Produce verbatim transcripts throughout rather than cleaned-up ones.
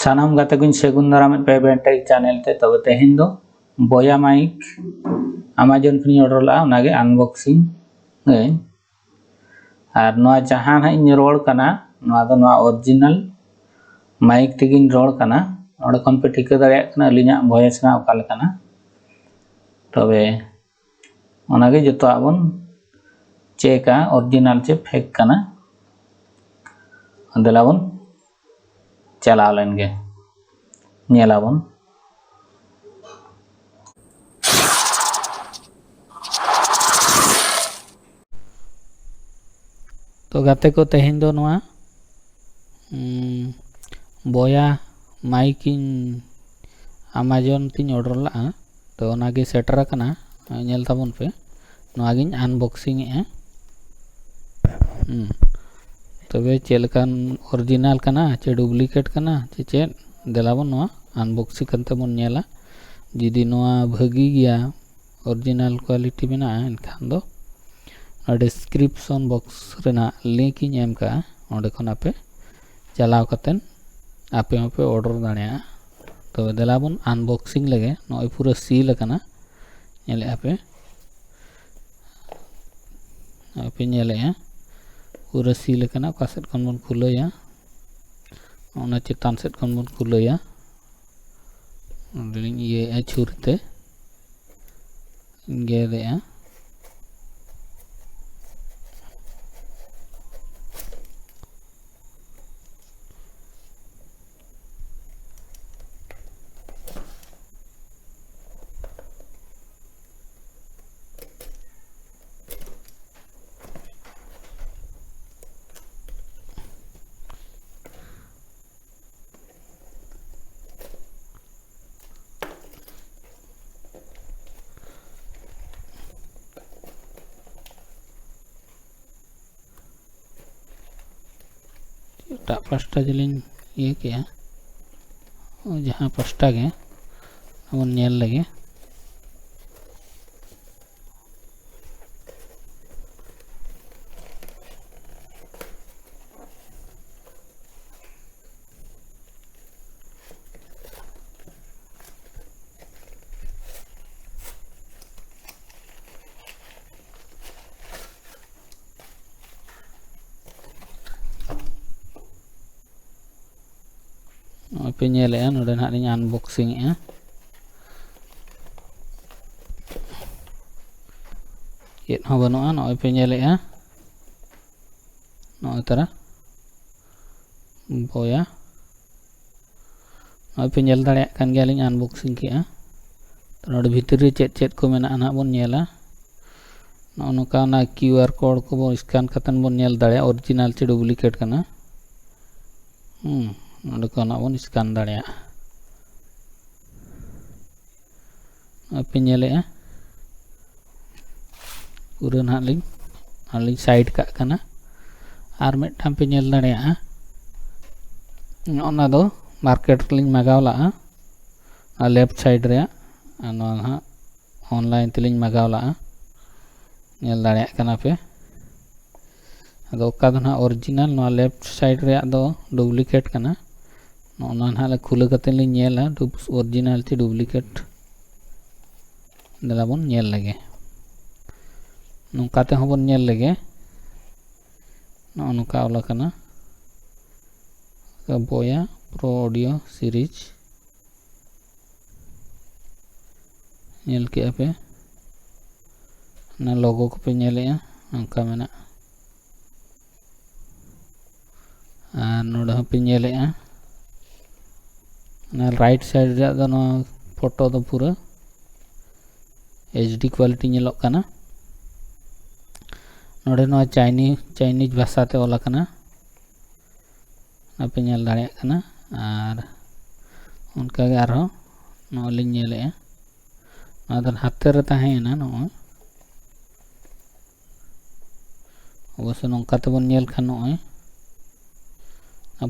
ᱥᱟᱱᱟᱢ ᱜᱟᱛᱮ ᱠᱚᱧ ᱥᱟᱹᱜᱩᱱ ᱫᱟᱨᱟᱢᱮᱫ ᱯᱮ ᱵᱮᱱᱴᱮᱠ ᱪᱮᱱᱮᱞ ᱛᱮ᱾ ᱛᱚᱵᱮ ᱛᱮᱦᱮᱧ ᱫᱚ ᱵᱚᱭᱟ ᱢᱟᱭᱤᱠ ᱟᱢᱟᱡᱚᱱ ᱠᱷᱚᱱᱤᱧ ᱚᱰᱟᱨ ᱞᱟᱜᱼᱟ, ᱚᱱᱟᱜᱮ ᱟᱱᱵᱚᱠᱥᱤᱝ ᱟᱹᱧ᱾ ᱟᱨ ᱱᱚᱣᱟ ᱡᱟᱦᱟᱸ ᱦᱟᱸᱜ ᱤᱧ ᱨᱚᱲ ᱠᱟᱱᱟ, ᱱᱚᱣᱟ ᱫᱚ ᱱᱚᱣᱟ ᱚᱨᱤᱡᱤᱱᱟᱞ ᱢᱟᱭᱤᱠ ᱛᱮᱜᱮᱧ ᱨᱚᱲ ᱠᱟᱱᱟ᱾ ᱚᱸᱰᱮ ᱠᱷᱚᱱ ᱯᱮ ᱴᱷᱤᱠᱟᱹ ᱫᱟᱲᱮᱭᱟᱜ ᱠᱟᱱᱟ ᱟᱹᱞᱤᱧᱟᱜ ᱵᱷᱚᱭᱮᱥ ᱨᱮᱱᱟᱜ ᱚᱠᱟ ᱞᱮᱠᱟᱱᱟ᱾ ᱛᱚᱵᱮ ᱚᱱᱟᱜᱮ ᱡᱚᱛᱚᱣᱟᱜ ᱵᱚᱱ ᱪᱮᱠᱟ, ᱚᱨᱤᱡᱤᱱᱟᱞ ᱪᱮ ᱯᱷᱮᱠ ᱠᱟᱱᱟ᱾ ᱫᱮᱞᱟ ᱵᱚᱱ ᱪᱟᱞᱟᱣ ᱞᱮᱱ ᱜᱮ, ᱧᱮᱞᱟᱵᱚᱱ᱾ ᱛᱚ ᱜᱟᱛᱮ ᱠᱚ, ᱛᱮᱦᱮᱧ ᱫᱚ ᱱᱚᱣᱟ, ᱩᱸ, ᱵᱚᱭᱟ ᱢᱟᱭᱤᱠ ᱤᱧ ᱟᱢᱟᱡᱚᱱ ᱛᱤᱧ ᱚᱰᱟᱨ ᱞᱟᱜᱼᱟ᱾ ᱛᱚ ᱚᱱᱟᱜᱮ ᱥᱮᱴᱮᱨ ᱟᱠᱟᱱᱟ, ᱧᱮᱞ ᱛᱟᱵᱚᱱ ᱯᱮ᱾ ᱱᱚᱣᱟᱜᱤᱧ ᱟᱱᱵᱚᱠᱥᱤᱝ ᱮᱜᱼᱟ᱾ ᱦᱩᱸ᱾ ᱛᱚᱵᱮ ᱪᱮᱫ ᱞᱮᱠᱟᱱ ᱚᱨᱤᱡᱤᱱᱟᱞ ᱠᱟᱱᱟ ᱪᱮ ᱰᱩᱯᱞᱤᱠᱮᱴ ᱠᱟᱱᱟ ᱪᱮ ᱪᱮᱫ, ᱫᱮᱞᱟ ᱵᱚᱱ ᱱᱚᱣᱟ ᱟᱱᱵᱚᱠᱥᱤᱝ ᱠᱟᱛᱮ ᱵᱚᱱ ᱧᱮᱞᱟ᱾ ᱡᱩᱫᱤ ᱱᱚᱣᱟ ᱵᱷᱟᱹᱜᱤ ᱜᱮᱭᱟ, ᱚᱨᱤᱡᱤᱱᱟᱞ ᱠᱣᱟᱞᱤᱴᱤ ᱢᱮᱱᱟᱜᱼᱟ, ᱮᱱᱠᱷᱟᱱ ᱫᱚ ᱚᱱᱟ ᱰᱤᱥᱠᱨᱤᱯᱥᱚᱱ ᱵᱚᱠᱥ ᱨᱮᱱᱟᱜ ᱞᱤᱝᱠ ᱤᱧ ᱮᱢ ᱠᱟᱜᱼᱟ, ᱚᱸᱰᱮ ᱠᱷᱚᱱ ᱟᱯᱮ ᱪᱟᱞᱟᱣ ᱠᱟᱛᱮᱫ ᱟᱯᱮ ᱦᱚᱸᱯᱮ ᱚᱰᱟᱨ ᱫᱟᱲᱮᱭᱟᱜᱼᱟ᱾ ᱛᱚᱵᱮ ᱫᱮᱞᱟ ᱵᱚᱱ ᱟᱱᱵᱚᱠᱥᱤᱝ ᱞᱮᱜᱮ᱾ ᱱᱚᱜᱼᱚᱭ ᱯᱩᱨᱟᱹ ᱥᱤᱞ ᱟᱠᱟᱱᱟ, ᱧᱮᱞᱮᱫᱼᱟ ᱯᱮ, ᱱᱚᱜᱼᱚᱭ ᱯᱮ ᱧᱮᱞᱮᱫᱼᱟ ᱯᱩᱨᱟᱹ ᱥᱤᱞ ᱟᱠᱟᱱᱟ᱾ ᱚᱠᱟ ᱥᱮᱫ ᱠᱷᱚᱱ ᱵᱚᱱ ᱠᱷᱩᱞᱟᱹᱭᱟ? ᱚᱱᱟ ᱪᱮᱛᱟᱱ ᱥᱮᱫ ᱠᱷᱚᱱ ᱵᱚᱱ ᱠᱷᱩᱞᱟᱹᱭᱟ᱾ ᱚᱸᱰᱮᱞᱤᱧ ᱤᱭᱟᱹᱭᱮᱫᱼᱟ, ᱪᱷᱩᱨᱤ ᱛᱮ ᱜᱮᱫᱮᱜᱼᱟ᱾ ᱮᱴᱟᱜ ᱯᱟᱥᱴᱟ ᱡᱮᱞᱤᱧ ᱤᱭᱟᱹ ᱠᱮᱜᱼᱟ, ᱡᱟᱦᱟᱸ ᱯᱟᱥᱴᱟ ᱜᱮ ᱵᱚᱱ ᱧᱮᱞ ᱞᱮᱜᱮ᱾ ᱱᱚᱜᱼᱚᱭ ᱯᱮ ᱧᱮᱞᱮᱜᱼᱟ, ᱱᱚᱰᱮ ᱱᱟᱦᱟᱜ ᱞᱤᱧ unboxing ᱮᱜᱼᱟ᱾ ᱪᱮᱫ ᱦᱚᱸ ᱵᱟᱹᱱᱩᱜᱼᱟ᱾ ᱱᱚᱜᱼᱚᱭ ᱯᱮ ᱧᱮᱞᱮᱜᱼᱟ, ᱱᱚᱜᱼᱚᱭ ᱛᱟᱨᱟ ᱵᱚᱭᱟ᱾ ᱱᱚᱜᱼᱚᱭ ᱯᱮ ᱧᱮᱞ ᱫᱟᱲᱮᱭᱟᱜ ᱠᱟᱱ ᱜᱮᱭᱟ, ᱞᱤᱧ unboxing ᱠᱮᱜᱼᱟ᱾ ᱛᱚ, ᱱᱚᱰᱮ ᱵᱷᱤᱛᱨᱤ ᱨᱮ ᱪᱮᱫ ᱪᱮᱫ ᱠᱚ ᱢᱮᱱᱟᱜᱼᱟ ᱱᱟᱦᱟᱜ ᱵᱚᱱ ᱧᱮᱞᱟ᱾ ᱱᱚᱜᱼᱚ ᱱᱚᱝᱠᱟ ᱚᱱᱟ QR code ᱠᱚᱵᱚᱱ scan ᱠᱟᱛᱮᱫ ᱵᱚᱱ ᱧᱮᱞ ᱫᱟᱲᱮᱭᱟᱜᱼᱟ, original ᱪᱮ duplicate ᱠᱟᱱᱟ᱾ ᱦᱩᱸ, ᱱᱚᱰᱮ ᱠᱷᱚᱱᱟᱜ ᱵᱚᱱ scan ᱫᱟᱲᱮᱭᱟᱜᱼᱟ᱾ ᱱᱚᱜᱼᱚᱭ ᱯᱮ ᱧᱮᱞᱮᱜᱼᱟ, ᱯᱩᱨᱟᱹ ᱱᱟᱦᱟᱜ ᱞᱤᱧ, ᱟᱨ ᱞᱤᱧ side ᱠᱟᱜ ᱠᱟᱱᱟ᱾ ᱟᱨ ᱢᱤᱫᱴᱟᱝ ᱯᱮ ᱧᱮᱞ ᱫᱟᱲᱮᱭᱟᱜᱼᱟ, ᱱᱚᱜᱼᱚ ᱱᱟ ᱫᱚ market ᱨᱮᱞᱤᱧ ᱢᱟᱜᱟᱣ ᱞᱟᱜᱼᱟ, ᱟᱨ left side ᱨᱮᱭᱟᱜ, ᱟᱨ ᱱᱚᱣᱟ ᱱᱟᱦᱟᱜ online ᱛᱮᱞᱤᱧ ᱢᱟᱜᱟᱣ ᱞᱟᱜᱼᱟ, ᱧᱮᱞ ᱫᱟᱲᱮᱭᱟᱜ ᱠᱟᱱᱟ ᱯᱮ᱾ ᱟᱫᱚ ᱚᱠᱟ ᱫᱚ ᱱᱟᱦᱟᱜ original, ᱱᱚᱣᱟ left side ᱨᱮᱭᱟᱜ ᱫᱚ duplicate ᱠᱟᱱᱟ᱾ ᱱᱚᱜᱼᱚ ᱱᱚᱣᱟ ᱱᱟᱦᱟᱜ ᱞᱮ ᱠᱷᱩᱞᱟᱹ ᱠᱟᱛᱮ ᱞᱤᱧ ᱧᱮᱞᱟ, ᱰᱩᱵ-, original ᱪᱮ duplicate᱾ ᱫᱮᱞᱟ ᱵᱚᱱ ᱧᱮᱞ ᱞᱮᱜᱮ, ᱱᱚᱝᱠᱟ ᱛᱮᱦᱚᱸ ᱵᱚᱱ ᱧᱮᱞ ᱞᱮᱜᱮ᱾ ᱱᱚᱜᱼᱚ ᱱᱚᱝᱠᱟ ᱚᱞ ᱟᱠᱟᱱᱟ, ᱵᱚᱭᱟ Pro Audio Series᱾ ᱧᱮᱞ ᱠᱮᱜᱼᱟ ᱯᱮ, ᱚᱱᱟ logo ᱠᱚᱯᱮ ᱧᱮᱞᱮᱜᱼᱟ, ᱚᱱᱠᱟ ᱢᱮᱱᱟᱜᱼᱟ᱾ ᱟᱨ ᱱᱚᱰᱮ ᱦᱚᱸᱯᱮ ᱧᱮᱞᱮᱜᱼᱟ, ᱚᱱᱟ right side ᱨᱮᱭᱟᱜ ᱫᱚ ᱱᱚᱣᱟ photo ᱫᱚ ᱯᱩᱨᱟᱹ HD quality ᱧᱮᱞᱚᱜ ᱠᱟᱱᱟ᱾ ᱱᱚᱰᱮ ᱱᱚᱣᱟ Chinese, Chinese ᱵᱷᱟᱥᱟ ᱛᱮ ᱚᱞ ᱟᱠᱟᱱᱟ, ᱚᱱᱟ ᱯᱮ ᱧᱮᱞ ᱫᱟᱲᱮᱭᱟᱜ ᱠᱟᱱᱟ᱾ ᱟᱨ ᱚᱱᱠᱟᱜᱮ ᱟᱨᱦᱚᱸ ᱱᱚᱜᱼᱚᱭ ᱞᱤᱧ ᱧᱮᱞᱮᱜᱼᱟ, ᱱᱚᱣᱟ ᱫᱚ ᱦᱟᱛᱮ ᱨᱮ ᱛᱟᱦᱮᱸᱭᱮᱱᱟ᱾ ᱱᱚᱜᱼᱚᱭ ᱚᱵᱚᱥᱥᱳᱭ ᱱᱚᱝᱠᱟ ᱛᱮᱵᱚᱱ ᱧᱮᱞ ᱠᱷᱟᱱ, ᱱᱚᱜᱼᱚᱭ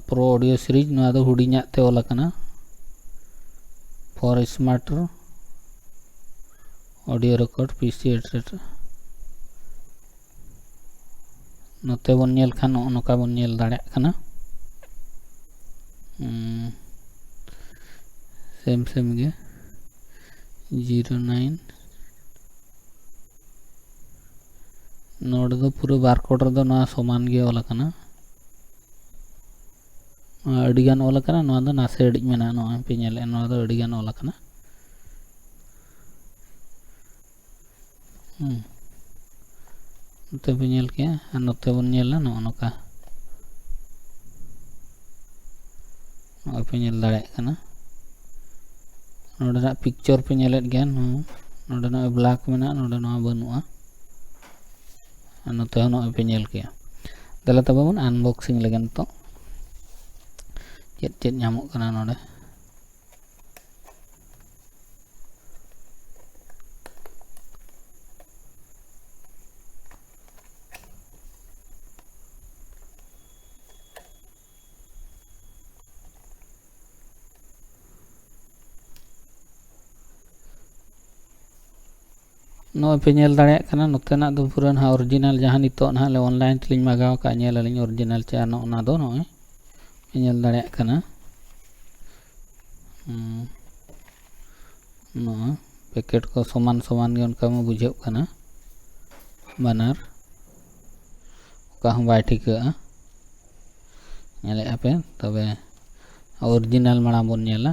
Pro Audio Series, ᱱᱚᱣᱟ ᱫᱚ ᱦᱩᱰᱤᱧᱟᱜ ᱛᱮ ᱚᱞ ᱟᱠᱟᱱᱟ, for smart audio record, PC, et cetera᱾ ᱱᱚᱛᱮ ᱵᱚᱱ ᱧᱮᱞ ᱠᱷᱟᱱ ᱱᱚᱜᱼᱚ ᱱᱚᱝᱠᱟ ᱵᱚᱱ ᱧᱮᱞ ᱫᱟᱲᱮᱭᱟᱜ ᱠᱟᱱᱟ᱾ ᱦᱩᱸ, same same ᱜᱮ, zero nine᱾ ᱱᱚᱰᱮ ᱫᱚ ᱯᱩᱨᱟᱹ barcode ᱨᱮᱫᱚ ᱱᱚᱣᱟ ᱥᱚᱢᱟᱱ ᱜᱮ ᱚᱞ ᱟᱠᱟᱱᱟ᱾ ᱟᱹᱰᱤ ᱜᱟᱱ ᱚᱞ ᱟᱠᱟᱱᱟ, ᱱᱚᱣᱟ ᱫᱚ ᱱᱟᱥᱮ ᱟᱹᱰᱤᱡ ᱢᱮᱱᱟᱜᱼᱟ᱾ ᱱᱚᱜᱼᱚᱭ ᱯᱮ ᱧᱮᱞᱮᱫᱼᱟ, ᱱᱚᱣᱟ ᱫᱚ ᱟᱹᱰᱤ ᱜᱟᱱ ᱚᱞ ᱟᱠᱟᱱᱟ᱾ ᱦᱩᱸ᱾ ᱱᱚᱛᱮ ᱯᱮ ᱧᱮᱞ ᱠᱮᱜᱼᱟ, ᱟᱨ ᱱᱚᱛᱮ ᱵᱚᱱ ᱧᱮᱞᱟ ᱱᱚᱜᱼᱚ ᱱᱚᱝᱠᱟ᱾ ᱱᱚᱜᱼᱚᱭ ᱯᱮ ᱧᱮᱞ ᱫᱟᱲᱮᱭᱟᱜ ᱠᱟᱱᱟ, ᱱᱚᱰᱮᱱᱟᱜ ᱯᱤᱠᱪᱚᱨ ᱯᱮ ᱧᱮᱞᱮᱫ ᱜᱮᱭᱟ᱾ ᱱᱚ-, ᱱᱚᱰᱮ ᱱᱚᱜᱼᱚᱭ ᱵᱞᱮᱠ ᱢᱮᱱᱟᱜᱼᱟ, ᱱᱚᱰᱮ ᱱᱚᱣᱟ ᱵᱟᱹᱱᱩᱜᱼᱟ, ᱟᱨ ᱱᱚᱛᱮ ᱦᱚᱸ ᱱᱚᱜᱼᱚᱭ ᱯᱮ ᱧᱮᱞ ᱠᱮᱜᱼᱟ᱾ ᱫᱮᱞᱟ ᱛᱚᱵᱮ ᱵᱚᱱ ᱟᱱᱵᱚᱠᱥᱤᱝ ᱞᱮᱜᱮ ᱱᱤᱛᱚᱜ, ᱪᱮᱫ ᱪᱮᱫ ᱧᱟᱢᱚᱜ ᱠᱟᱱᱟ ᱱᱚᱰᱮ᱾ ᱱᱚᱜᱼᱚᱭ ᱯᱮ ᱧᱮᱞ ᱫᱟᱲᱮᱭᱟᱜ ᱠᱟᱱᱟ, ᱱᱚᱛᱮᱱᱟᱜ ᱫᱚ ᱯᱩᱨᱟᱹ ᱱᱟᱦᱟᱜ ᱚᱨᱤᱡᱤᱱᱟᱞ, ᱡᱟᱦᱟᱸ ᱱᱤᱛᱚᱜ ᱱᱟᱦᱟᱜ ᱞᱮ ᱚᱱᱞᱟᱭᱤᱱ ᱛᱮᱞᱤᱧ ᱢᱟᱜᱟᱣ ᱟᱠᱟᱫ, ᱧᱮᱞ ᱟᱹᱞᱤᱧ ᱚᱨᱤᱡᱤᱱᱟᱞ ᱪᱮ ᱱᱚᱜᱼᱚ ᱱᱟ ᱫᱚ ᱱᱚᱜᱼᱚᱭ ᱯᱮ ᱧᱮᱞ ᱫᱟᱲᱮᱭᱟᱜ ᱠᱟᱱᱟ᱾ ᱦᱩᱸ, ᱱᱚᱣᱟ ᱯᱮᱠᱮᱴ ᱠᱚ ᱥᱚᱢᱟᱱ ᱥᱚᱢᱟᱱ ᱜᱮ ᱚᱱᱠᱟ ᱢᱟ ᱵᱩᱡᱷᱟᱹᱜ ᱠᱟᱱᱟ, ᱵᱟᱱᱟᱨ ᱚᱠᱟ ᱦᱚᱸ ᱵᱟᱭ ᱴᱷᱤᱠᱟᱹᱜᱼᱟ᱾ ᱧᱮᱞᱮᱫᱼᱟ ᱯᱮ, ᱛᱚᱵᱮ ᱚᱨᱤᱡᱤᱱᱟᱞ ᱢᱟᱲᱟᱝ ᱵᱚᱱ ᱧᱮᱞᱟ᱾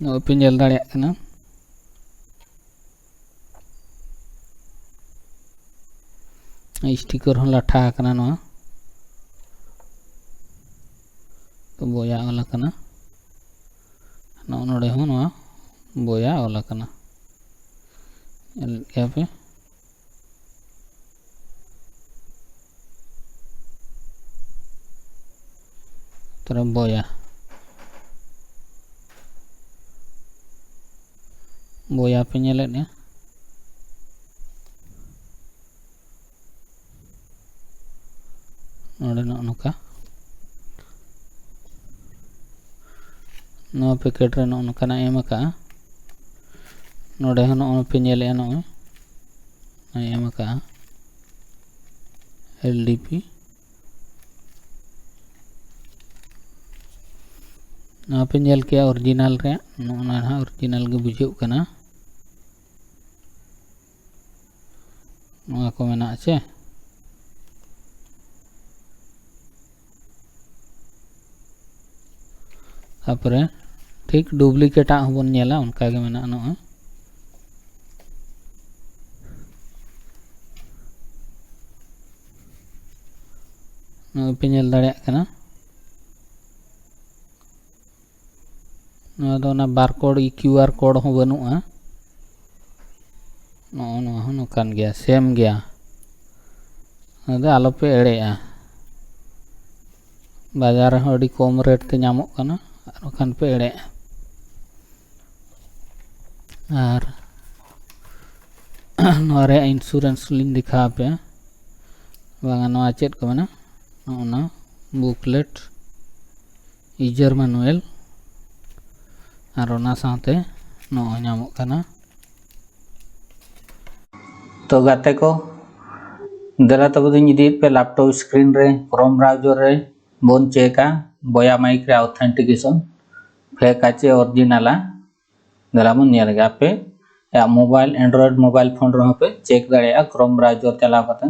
ᱱᱚᱜᱼᱚᱭ ᱯᱮ ᱧᱮᱞ ᱫᱟᱲᱮᱭᱟᱜ ᱠᱟᱱᱟ, ᱥᱴᱤᱠᱟᱨ ᱦᱚᱸ ᱞᱟᱴᱷᱟ ᱟᱠᱟᱱᱟ᱾ ᱱᱚᱣᱟ ᱛᱚ ᱵᱚᱭᱟ ᱚᱞ ᱟᱠᱟᱱᱟ, ᱱᱚᱜᱼᱚ ᱱᱚᱰᱮ ᱦᱚᱸ ᱱᱚᱣᱟ ᱵᱚᱭᱟ ᱚᱞ ᱟᱠᱟᱱᱟ, ᱧᱮᱞᱮᱫ ᱜᱮᱭᱟ ᱯᱮ᱾ ᱛᱟᱨᱯᱚᱨᱮ ᱵᱚᱭᱟ, ᱵᱚᱭᱟ ᱯᱮ ᱧᱮᱞᱮᱫᱼᱟ, ᱱᱚᱰᱮ ᱱᱚᱜᱼᱚ ᱱᱚᱝᱠᱟ, ᱱᱚᱣᱟ ᱯᱮᱠᱮᱴ ᱨᱮ ᱱᱚᱜᱼᱚ ᱱᱚᱝᱠᱟᱱᱟᱜ ᱮᱢ ᱟᱠᱟᱜᱼᱟ᱾ ᱱᱚᱰᱮ ᱦᱚᱸ ᱱᱚᱜᱼᱚᱭ ᱯᱮ ᱧᱮᱞᱮᱫᱼᱟ, ᱱᱚᱜᱼᱚᱭ ᱮᱢ ᱟᱠᱟᱜᱼᱟ ᱮᱞ ᱰᱤ ᱯᱤ᱾ ᱱᱚᱣᱟ ᱯᱮ ᱧᱮᱞ ᱠᱮᱜᱼᱟ original ᱨᱮᱭᱟᱜ, ᱱᱚᱜᱼᱚ ᱱᱟ ᱱᱟᱦᱟᱜ original ᱜᱮ ᱵᱩᱡᱷᱟᱹᱜ ᱠᱟᱱᱟ᱾ ᱱᱚᱣᱟ ᱠᱚ ᱢᱮᱱᱟᱜᱼᱟ ᱪᱮ? ᱛᱟᱯᱚᱨᱮ ᱴᱷᱤᱠ duplicate ᱟᱜ ᱦᱚᱸᱵᱚᱱ ᱧᱮᱞᱟ, ᱚᱱᱠᱟ ᱜᱮ ᱢᱮᱱᱟᱜᱼᱟ ᱱᱚᱜᱼᱚᱭ᱾ ᱱᱚᱜᱼᱚᱭ ᱯᱮ ᱧᱮᱞ ᱫᱟᱲᱮᱭᱟᱜ ᱠᱟᱱᱟ᱾ ᱱᱚᱣᱟ ᱫᱚ ᱚᱱᱟ barcode, QR code ᱦᱚᱸ ᱵᱟᱹᱱᱩᱜᱼᱟ᱾ ᱱᱚᱜᱼᱚ ᱱᱚᱣᱟ ᱦᱚᱸ ᱱᱚᱝᱠᱟᱱ ᱜᱮᱭᱟ, same ᱜᱮᱭᱟ᱾ ᱚᱱᱟ ᱫᱚ ᱟᱞᱚᱯᱮ ᱮᱲᱮᱜᱼᱟ᱾ ᱵᱟᱡᱟᱨ ᱨᱮᱦᱚᱸ ᱟᱹᱰᱤ ᱠᱚᱢ rate ᱛᱮ ᱧᱟᱢᱚᱜ ᱠᱟᱱᱟ, ᱟᱨ ᱵᱟᱠᱷᱟᱱ ᱯᱮ ᱮᱲᱮᱜᱼᱟ᱾ ᱟᱨ ᱱᱚᱣᱟ ᱨᱮᱭᱟᱜ insurance ᱞᱤᱧ ᱫᱮᱠᱷᱟᱣ ᱟᱯᱮᱭᱟ᱾ ᱵᱟᱝᱟ, ᱱᱚᱣᱟ ᱪᱮᱫ ᱠᱚ ᱢᱮᱱᱟ, ᱱᱚᱜᱼᱚ ᱱᱟ booklet, user manual, ᱟᱨ ᱚᱱᱟ ᱥᱟᱶᱛᱮ ᱱᱚᱜᱼᱚᱭ ᱧᱟᱢᱚᱜ ᱠᱟᱱᱟ᱾ ᱛᱚ ᱜᱟᱛᱮ ᱠᱚ, ᱫᱮᱞᱟ ᱛᱚᱵᱮ ᱫᱩᱧ ᱤᱫᱤᱭᱮᱫ ᱯᱮ laptop screen ᱨᱮ, Chrome browser ᱨᱮ ᱵᱚᱱ ᱪᱮᱠᱟ ᱵᱚᱭᱟ ᱢᱟᱭᱤᱠ ᱨᱮ authentication, fake ᱟ ᱪᱮ original ᱟ᱾ ᱫᱮᱞᱟ ᱵᱚᱱ ᱧᱮᱞ ᱜᱮ᱾ ᱟᱯᱮ ᱭᱟᱜ mobile, Android mobile phone ᱨᱮᱦᱚᱸ ᱯᱮ check ᱫᱟᱲᱮᱭᱟᱜᱼᱟ Chrome browser ᱪᱟᱞᱟᱣ ᱠᱟᱛᱮ᱾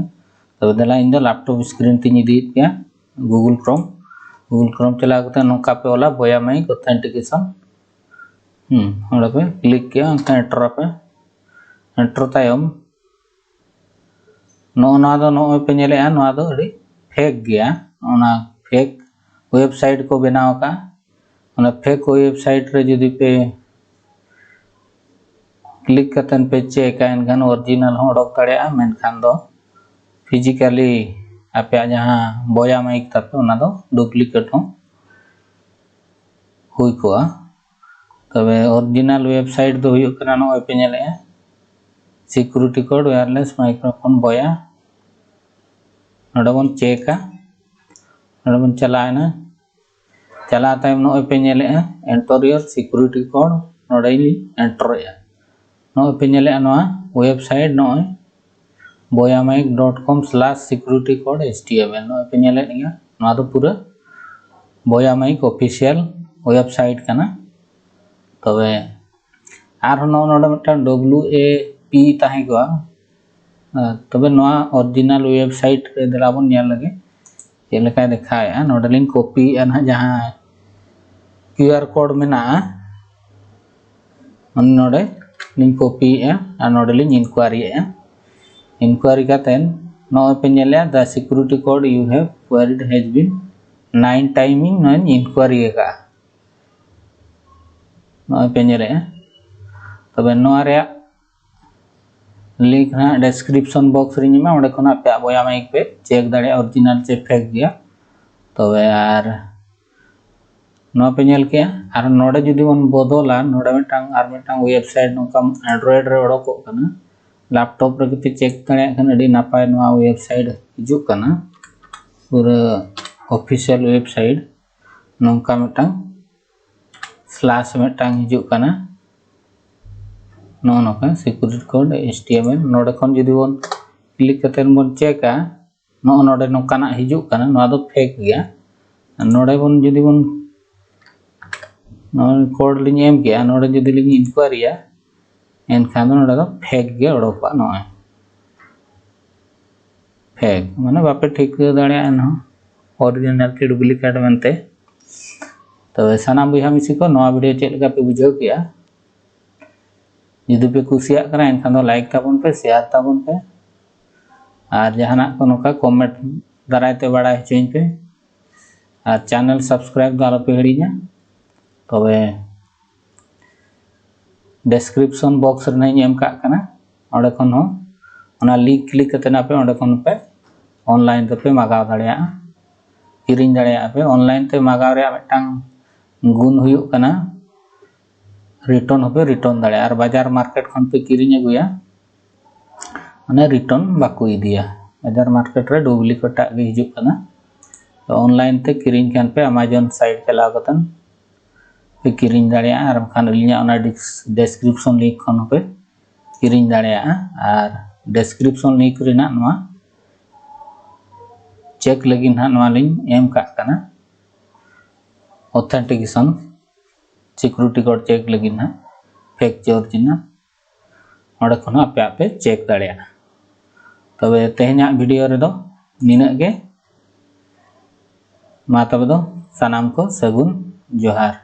ᱛᱚᱵᱮ ᱫᱮᱞᱟ, ᱤᱧ ᱫᱚ laptop screen ᱛᱤᱧ ᱤᱫᱤᱭᱮᱫ ᱯᱮᱭᱟ Google Chrome᱾ Google Chrome ᱪᱟᱞᱟᱣ ᱠᱟᱛᱮ ᱱᱚᱝᱠᱟ ᱯᱮ ᱚᱞᱟ ᱵᱚᱭᱟ ᱢᱟᱭᱤᱠ authentication᱾ ᱦᱩᱸ, ᱚᱸᱰᱮ ᱯᱮ click ᱠᱮᱜᱼᱟ, ᱮᱱᱠᱷᱟᱱ enter ᱟᱯᱮ᱾ Enter ᱛᱟᱭᱚᱢ ᱱᱚᱜᱼᱚ ᱱᱚᱣᱟ ᱫᱚ ᱱᱚᱜᱼᱚᱭ ᱯᱮ ᱧᱮᱞᱮᱜᱼᱟ, ᱱᱚᱣᱟ ᱫᱚ ᱟᱹᱰᱤ fake ᱜᱮᱭᱟ᱾ ᱚᱱᱟ fake website ᱠᱚ ᱵᱮᱱᱟᱣ ᱟᱠᱟᱫᱼᱟ᱾ ᱚᱱᱟ fake website ᱨᱮ ᱡᱩᱫᱤ ᱯᱮ click ᱠᱟᱛᱮᱫ ᱯᱮ ᱪᱮᱠᱟ, ᱮᱱᱠᱷᱟᱱ original ᱦᱚᱸ ᱚᱰᱚᱠ ᱫᱟᱲᱮᱭᱟᱜᱼᱟ, ᱢᱮᱱᱠᱷᱟᱱ ᱫᱚ physically ᱟᱯᱮᱭᱟᱜ ᱡᱟᱦᱟᱸ ᱵᱚᱭᱟ ᱢᱟᱭᱤᱠ ᱛᱟᱯᱮ, ᱚᱱᱟ ᱫᱚ duplicate ᱦᱚᱸ ᱦᱩᱭ ᱠᱚᱜᱼᱟ᱾ ᱛᱚᱵᱮ original website ᱫᱚ ᱦᱩᱭᱩᱜ ᱠᱟᱱᱟ, ᱱᱚᱜᱼᱚᱭ ᱯᱮ ᱧᱮᱞᱮᱜᱼᱟ, security code wireless microphone ᱵᱚᱭᱟ᱾ ᱱᱚᱰᱮ ᱵᱚᱱ ᱪᱮᱠᱟ, ᱱᱚᱰᱮ ᱵᱚᱱ ᱪᱟᱞᱟᱣᱮᱱᱟ᱾ ᱪᱟᱞᱟᱣ ᱛᱟᱭᱚᱢ ᱱᱚᱜᱼᱚᱭ ᱯᱮ ᱧᱮᱞᱮᱜᱼᱟ, enter your security code, ᱱᱚᱰᱮ ᱞᱤᱧ ᱮᱱᱴᱟᱨᱮᱜᱼᱟ᱾ ᱱᱚᱜᱼᱚᱭ ᱯᱮ ᱧᱮᱞᱮᱜᱼᱟ ᱱᱚᱣᱟ website, ᱱᱚᱜᱼᱚᱭ boyamic dot com slash security code H T M L, ᱱᱚᱜᱼᱚᱭ ᱯᱮ ᱧᱮᱞᱮᱫ ᱜᱮᱭᱟ᱾ ᱱᱚᱣᱟ ᱫᱚ ᱯᱩᱨᱟᱹ ᱵᱚᱭᱟ ᱢᱟᱭᱤᱠ official ᱳᱭᱮᱵᱽᱥᱟᱭᱤᱴ ᱠᱟᱱᱟ᱾ ᱛᱚᱵᱮ ᱟᱨᱦᱚᱸ ᱱᱚᱜᱼᱚ ᱱᱚᱰᱮ ᱢᱤᱫᱴᱟᱝ W A P ᱛᱟᱦᱮᱸ ᱠᱚᱜᱼᱟ᱾ ᱟᱨ ᱛᱚᱵᱮ ᱱᱚᱣᱟ ᱚᱨᱤᱡᱤᱱᱟᱞ ᱳᱭᱮᱵᱽᱥᱟᱭᱤᱴ ᱨᱮ ᱫᱮᱞᱟ ᱵᱚᱱ ᱧᱮᱞ ᱞᱮᱜᱮ ᱪᱮᱫ ᱞᱮᱠᱟᱭ ᱫᱮᱠᱷᱟᱣᱮᱫᱼᱟ᱾ ᱱᱚᱰᱮ ᱞᱤᱧ ᱠᱚᱯᱤᱭᱮᱫᱼᱟ ᱱᱟᱦᱟᱜ, ᱡᱟᱦᱟᱸ QR code ᱢᱮᱱᱟᱜᱼᱟ, ᱚᱱᱟ ᱱᱚᱰᱮ ᱞᱤᱧ ᱠᱚᱯᱤᱭᱮᱫᱼᱟ ᱟᱨ ᱱᱚᱰᱮ ᱞᱤᱧ ᱤᱱᱠᱩᱭᱟᱨᱤᱭᱮᱫᱼᱟ᱾ ᱤᱱᱠᱩᱭᱟᱨᱤ ᱠᱟᱛᱮᱫ ᱱᱚᱜᱼᱚᱭ ᱯᱮ ᱧᱮᱞᱮᱫᱼᱟ, the security code you have queried has been nine time ᱤᱧ ᱱᱚᱣᱟᱧ ᱤᱱᱠᱩᱭᱟᱨᱤ ᱟᱠᱟᱫᱼᱟ᱾ ᱱᱚᱜᱼᱚᱭ ᱯᱮ ᱧᱮᱞᱮᱫᱼᱟ᱾ ᱛᱚᱵᱮ ᱱᱚᱣᱟ ᱨᱮᱭᱟᱜ ᱞᱤᱝᱠ ᱱᱟᱦᱟᱜ ᱰᱮᱥᱠᱨᱤᱯᱥᱚᱱ ᱵᱚᱠᱥ ᱨᱤᱧ ᱮᱢᱟ, ᱚᱸᱰᱮ ᱠᱷᱚᱱᱟᱜ ᱯᱮ ᱟᱵᱚᱭᱟ ᱢᱟᱭᱤᱠ ᱯᱮ ᱪᱮᱠ ᱫᱟᱲᱮᱭᱟᱜᱼᱟ ᱚᱨᱤᱡᱤᱱᱟᱞ ᱪᱮ ᱯᱷᱮᱠ ᱜᱮᱭᱟ᱾ ᱛᱚᱵᱮ ᱟᱨ ᱱᱚᱣᱟ ᱯᱮ ᱧᱮᱞ ᱠᱮᱜᱼᱟ᱾ ᱟᱨ ᱱᱚᱰᱮ ᱡᱩᱫᱤ ᱵᱚᱱ ᱵᱚᱫᱚᱞᱟ, ᱱᱚᱰᱮ ᱢᱤᱫᱴᱟᱝ ᱟᱨ ᱢᱤᱫᱴᱟᱝ ᱳᱭᱮᱵᱽᱥᱟᱭᱤᱴ ᱱᱚᱝᱠᱟ ᱮᱱᱰᱨᱚᱭᱮᱰ ᱨᱮ ᱚᱰᱚᱠᱚᱜ ᱠᱟᱱᱟ, ᱞᱮᱯᱴᱚᱯ ᱨᱮᱜᱮ ᱯᱮ ᱪᱮᱠ ᱫᱟᱲᱮᱭᱟᱜ ᱠᱷᱟᱱ ᱟᱹᱰᱤ ᱱᱟᱯᱟᱭ ᱱᱚᱣᱟ ᱳᱭᱮᱵᱽᱥᱟᱭᱤᱴ ᱦᱤᱡᱩᱜ ᱠᱟᱱᱟ, ᱯᱩᱨᱟᱹ ᱚᱯᱷᱤᱥᱤᱭᱟᱞ ᱳᱭᱮᱵᱽᱥᱟᱭᱤᱴ ᱱᱚᱝᱠᱟ ᱢᱤᱫᱴᱟᱝ ᱥᱞᱟᱥ ᱢᱤᱫᱴᱟᱝ ᱦᱤᱡᱩᱜ ᱠᱟᱱᱟ᱾ ᱱᱚᱜᱼᱚ ᱱᱚᱝᱠᱟ security code H T M L᱾ ᱱᱚᱰᱮ ᱠᱷᱚᱱ ᱡᱩᱫᱤ ᱵᱚᱱ ᱠᱞᱤᱠ ᱠᱟᱛᱮᱫ ᱵᱚᱱ ᱪᱮᱠᱟ, ᱱᱚᱜᱼᱚ ᱱᱚᱰᱮ ᱱᱚᱝᱠᱟᱱᱟᱜ ᱦᱤᱡᱩᱜ ᱠᱟᱱᱟ, ᱱᱚᱣᱟ ᱫᱚ ᱯᱷᱮᱠ ᱜᱮᱭᱟ᱾ ᱟᱨ ᱱᱚᱰᱮ ᱵᱚᱱ ᱡᱩᱫᱤ ᱵᱚᱱ ᱱᱚᱜᱼᱚᱭ ᱠᱳᱰ ᱞᱤᱧ ᱮᱢ ᱠᱮᱜᱼᱟ, ᱱᱚᱰᱮ ᱡᱩᱫᱤ ᱞᱤᱧ ᱤᱱᱠᱩᱭᱟᱨᱤᱭᱟ, ᱮᱱᱠᱷᱟᱱ ᱫᱚ ᱱᱚᱰᱮ ᱫᱚ ᱯᱷᱮᱠ ᱜᱮ ᱚᱰᱚᱠᱚᱜᱼᱟ᱾ ᱱᱚᱜᱼᱚᱭ ᱯᱷᱮᱠ ᱢᱟᱱᱮ ᱵᱟᱯᱮ ᱴᱷᱤᱠᱟᱹ ᱫᱟᱲᱮᱭᱟᱜᱼᱟ ᱮᱱᱦᱚᱸ ᱚᱨᱤᱡᱤᱱᱟᱞ ᱠᱤ ᱰᱩᱯᱞᱤᱠᱮᱴ ᱢᱮᱱᱛᱮ᱾ ᱛᱚᱵᱮ ᱥᱟᱱᱟᱢ ᱵᱚᱭᱦᱟ ᱢᱤᱥᱤ ᱠᱚ, ᱱᱚᱣᱟ ᱵᱷᱤᱰᱤᱭᱳ ᱪᱮᱫ ᱞᱮᱠᱟ ᱯᱮ ᱵᱩᱡᱷᱟᱹᱣ ᱠᱮᱜᱼᱟ? ᱡᱩᱫᱤ ᱯᱮ ᱠᱩᱥᱤᱭᱟᱜ ᱠᱟᱱᱟ ᱮᱱᱠᱷᱟᱱ ᱫᱚ ᱞᱟᱭᱤᱠ ᱛᱟᱵᱚᱱ ᱯᱮ, ᱥᱮᱭᱟᱨ ᱛᱟᱵᱚᱱ ᱯᱮ, ᱟᱨ ᱡᱟᱦᱟᱱᱟᱜ ᱠᱚ ᱱᱚᱝᱠᱟ ᱠᱚᱢᱮᱱᱴ ᱫᱟᱨᱟᱭ ᱛᱮ ᱵᱟᱲᱟᱭ ᱦᱚᱪᱚᱧ ᱯᱮ, ᱟᱨ ᱪᱮᱱᱮᱞ ᱥᱟᱵᱥᱠᱨᱟᱭᱤᱵ ᱫᱚ ᱟᱞᱚ ᱯᱮ ᱦᱤᱲᱤᱧᱟ᱾ ᱛᱚᱵᱮ ᱰᱮᱥᱠᱨᱤᱯᱥᱚᱱ ᱵᱚᱠᱥ ᱨᱮ ᱱᱟᱦᱟᱜ ᱤᱧ ᱮᱢ ᱠᱟᱜ ᱠᱟᱱᱟ, ᱚᱸᱰᱮ ᱠᱷᱚᱱ ᱦᱚᱸ ᱚᱱᱟ ᱞᱤᱝᱠ ᱠᱞᱤᱠ ᱠᱟᱛᱮ ᱟᱯᱮ ᱚᱸᱰᱮ ᱠᱷᱚᱱ ᱯᱮ ᱚᱱᱞᱟᱭᱤᱱ ᱛᱮᱯᱮ ᱢᱟᱜᱟᱣ ᱫᱟᱲᱮᱭᱟᱜᱼᱟ, ᱠᱤᱨᱤᱧ ᱫᱟᱲᱮᱭᱟᱜᱼᱟ ᱯᱮ᱾ ᱚᱱᱞᱟᱭᱤᱱ ᱛᱮ ᱢᱟᱜᱟᱣ ᱨᱮᱭᱟᱜ ᱢᱤᱫᱴᱟᱝ ᱜᱩᱱ ᱦᱩᱭᱩᱜ ᱠᱟᱱᱟ ᱨᱤᱴᱟᱨᱱ ᱦᱚᱸᱯᱮ ᱨᱤᱴᱟᱨᱱ ᱫᱟᱲᱮᱭᱟᱜᱼᱟ᱾ ᱟᱨ ᱵᱟᱡᱟᱨ ᱢᱟᱨᱠᱮᱴ ᱠᱷᱚᱱ ᱯᱮ ᱠᱤᱨᱤᱧ ᱟᱹᱜᱩᱭᱟ, ᱢᱟᱱᱮ ᱨᱤᱴᱟᱨᱱ ᱵᱟᱠᱚ ᱤᱫᱤᱭᱟ᱾ ᱵᱟᱡᱟᱨ ᱢᱟᱨᱠᱮᱴ ᱨᱮ ᱰᱩᱯᱞᱤᱠᱮᱴ ᱟᱜ ᱜᱮ ᱦᱤᱡᱩᱜ ᱠᱟᱱᱟ᱾ ᱛᱚ ᱚᱱᱞᱟᱭᱤᱱ ᱛᱮ ᱠᱤᱨᱤᱧ ᱠᱷᱟᱱ ᱯᱮ ᱟᱢᱟᱡᱚᱱ ᱥᱟᱭᱤᱴ ᱪᱟᱞᱟᱣ ᱠᱟᱛᱮ ᱯᱮ ᱠᱤᱨᱤᱧ ᱫᱟᱲᱮᱭᱟᱜᱼᱟ, ᱟᱨ ᱵᱟᱝᱠᱷᱟᱱ ᱟᱹᱞᱤᱧᱟᱜ ᱚᱱᱟ ᱰᱤᱥᱠᱨᱤᱯᱥᱚᱱ ᱞᱤᱝᱠ ᱠᱷᱚᱱ ᱦᱚᱸᱯᱮ ᱠᱤᱨᱤᱧ ᱫᱟᱲᱮᱭᱟᱜᱼᱟ᱾ ᱟᱨ ᱰᱮᱥᱠᱨᱤᱯᱥᱚᱱ ᱞᱤᱝᱠ ᱨᱮᱱᱟᱜ ᱱᱚᱣᱟ ᱪᱮᱠ ᱞᱟᱹᱜᱤᱫ ᱱᱟᱦᱟᱜ ᱱᱚᱣᱟ ᱞᱤᱧ ᱮᱢ ᱠᱟᱜ ᱠᱟᱱᱟ᱾ authentication security code check ᱞᱟᱹᱜᱤᱫ ᱱᱟᱦᱟᱜ ᱯᱷᱮᱠᱪᱟᱨ ᱪᱤᱱᱦᱟᱹ ᱚᱸᱰᱮ ᱠᱷᱚᱱ ᱦᱚᱸ ᱟᱯᱮ ᱟᱯᱮ ᱪᱮᱠ ᱫᱟᱲᱮᱭᱟᱜᱼᱟ᱾ ᱛᱚᱵᱮ ᱛᱮᱦᱮᱧᱟᱜ ᱵᱷᱤᱰᱤᱭᱳ ᱨᱮᱫᱚ ᱱᱤᱱᱟᱹᱜ ᱜᱮ᱾ ᱢᱟ ᱛᱚᱵᱮ ᱫᱚ ᱥᱟᱱᱟᱢ ᱠᱚ ᱥᱟᱹᱜᱩᱱ ᱡᱚᱦᱟᱨ᱾